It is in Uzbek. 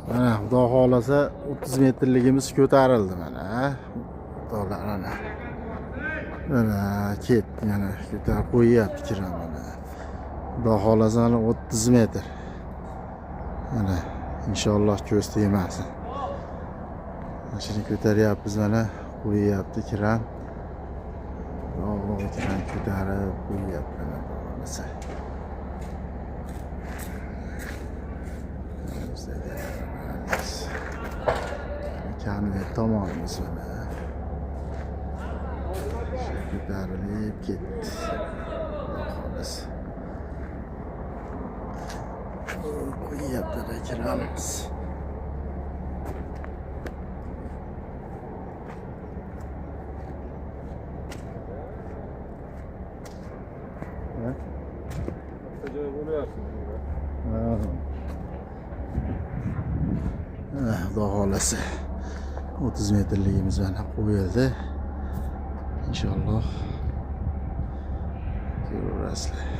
Mana xudo xohlasa 30 metrligimiz ko'tarildi mana. Xudolar mana. Mana ketdi, mana ko'tarib qo'yyapti kran mana. Xudo xohlasa mana 30 metr. Mana inshaalloh ko'z tegmasin. Mana shuni ko'taryapmiz mana, qo'yyapti kran. Kran ko'tarib qo'yyapti mana xohlasa. Konvert tomonimiz mana. Ko'tarilib ketdi. Xudo xohlasa. Qo'yyapti kranimiz. Ha? Joy bo'lyapti. Ha. Xudo xohlasa 30 metrligimiz mana qo'yildi. Inshaalloh ko'raverasizlar.